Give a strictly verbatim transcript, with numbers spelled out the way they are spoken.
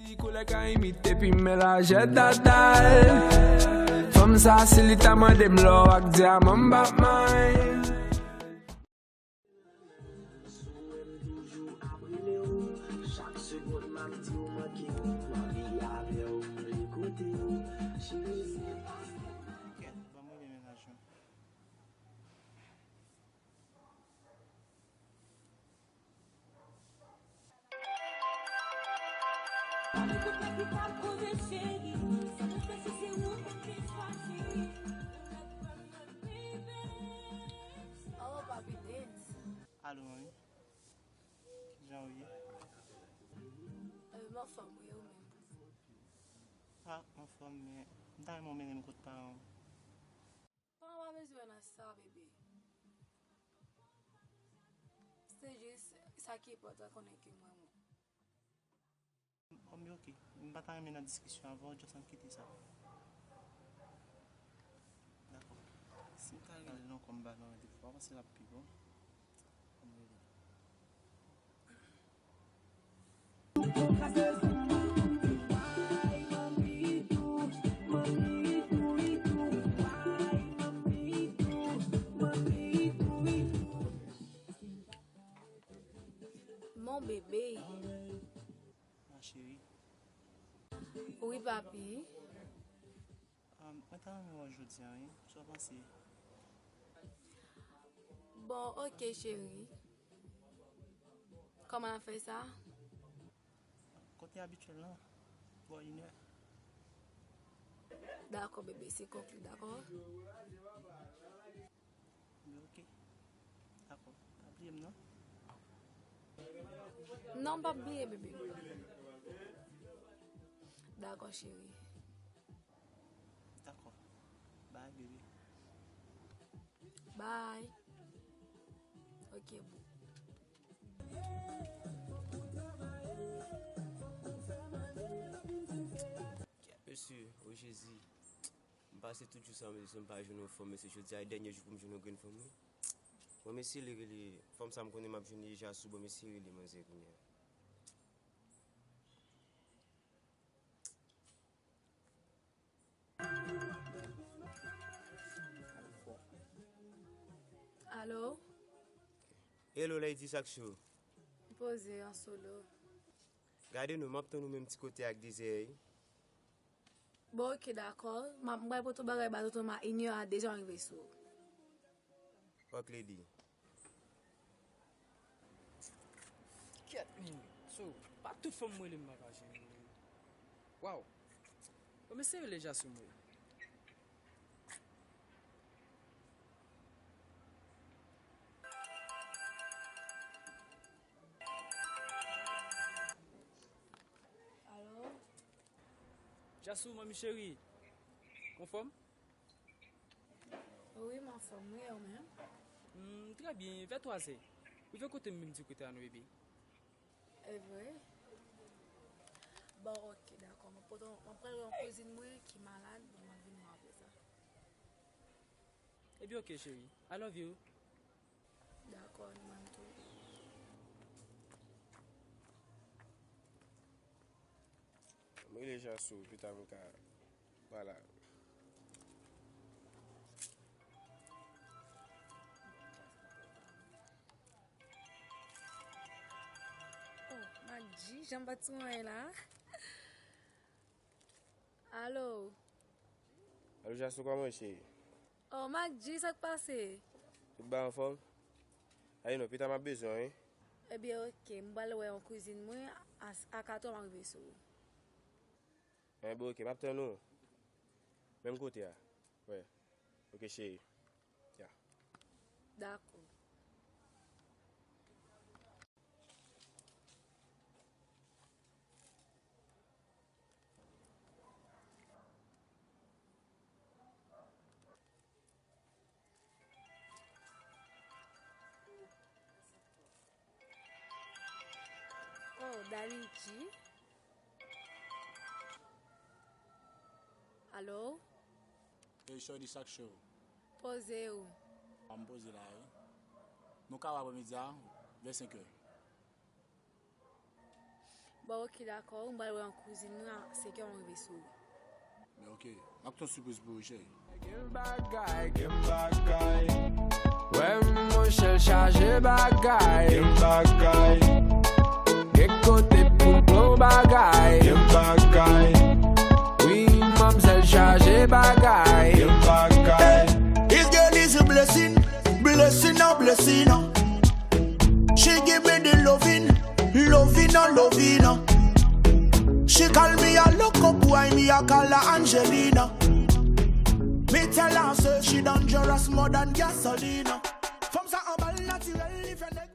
Ti koulè ka imite pi men lajè dada l. Fanm sa si li ta mande m lò ak dyaman m p ap may. Ban m rele mennaj mwen. Alo, papi Dens. Alo, manmi. Kijan ou ye? Euh, m anfòm, wi, ou menm? Ah, m anfòm, men m ta renmen w mennen m kot paran w. Paran pa bezwen wè nan sa, bebe. Se jis sa ki enpòtan konnen ke m renmen w. Bon, men oke. M pa ta renmen nan diskisyon avè w, just ann kite sa. Dakò. Si m ta rele l ankò, m ba l yon randevou, w pa panse l ap pi bon? Ann rele l. Mon bébé. Ma chérie. Wi, papi. Ah, mwen ta renmen wè w jodi a, wi. Sa w panse? Bon, oke, cheri. Kòman n ap fè sa? Kote abityèl lan, bò inè. Dakò, bebe, se konkli, dakò? Oke. Dakò. Pa bliye m, non? Non, m p ap bliye, bebe. Dakò, cheri. Dakò. Bye, bebe. Bye. Oke, boo. Mesye, o Jezi, m pase tout jou sa, mesye, m pa jwenn yon fanm, mesye, jodi a e dènye jou pou m jwenn yon grenn fanm, wi. Bon, mesye, li rele, fanm sa m konnen m ap jwenn li deja sou, bon, mesye, rele manzè kounye a. Alo? Hello, Lady, sa k cho? Poze an solo. Gade non, m ap tann ou menm ti kote ak dezè a, wi. Bon, oke, dakò. M ap, m pral pote yon bagay ba tonton ma inè a, dezè m rive sou ou. Ok, Lady. Kèt, men, so, pa tout fanm m rele m pa ka jwenn. Waw. Bon, men se rele Jasou m rele. Alo? Jasou, manmi cheri. Anfòm? Wi, m anfòm, wi, e ou menm? Hmm, trè byen, vè twazè. Rive kote m menm di kote a non, bebe. E vre? Bon, ok, dakò. M ap pote, m ap pral wè yon kouzin mwen ki malad, bon, m ap vin wè apre sa. Ebyen, ok, cheri. I love you. Dakò, nou menm tou. M rele Jasou, pita m ka pale avè l. Oh, Maggi, jan m pa t sou anyen la. Alo. Alo, Jasou, kòman w ye, cheri? Oh, Maggi, sa k pase? Tout bagay anfòm? Ale non, pita m ap bezwen w, wi. Ebyen, ok, m pral wè yon kouzin mwen, a, a katòz m ap rive sou ou. Enben, ok, m ap tann ou. Menm kote a. Wè. Ok, cheri. Ya. Dakò. Oh, Dani G. Alo? Hey, shorty, sa k cho? Poze ou. A, m poze la, wi. Nou ka wè aprèmidi a, vè senk è. Bon, ok, dakò, m pral wè yon kouzin mwen a senk è, m rive sou ou. Men ok, m ap ton sipriz pou ou, cheri. Gen bagay, gen bagay. Wè monchè l chaje bagay. Gen bagay. Gen kote pou l pran bagay. Gen bagay. Wi, manmzèl chaje bagay. Gen bagay. This girl is a blessing, blessing on blessing. She give me the loving, loving on loving. She call me a loco boy, me a call her Angelina. Me tell her say she dangerous more than gasolina. Fanm sa anba l natirèl, li fè nèg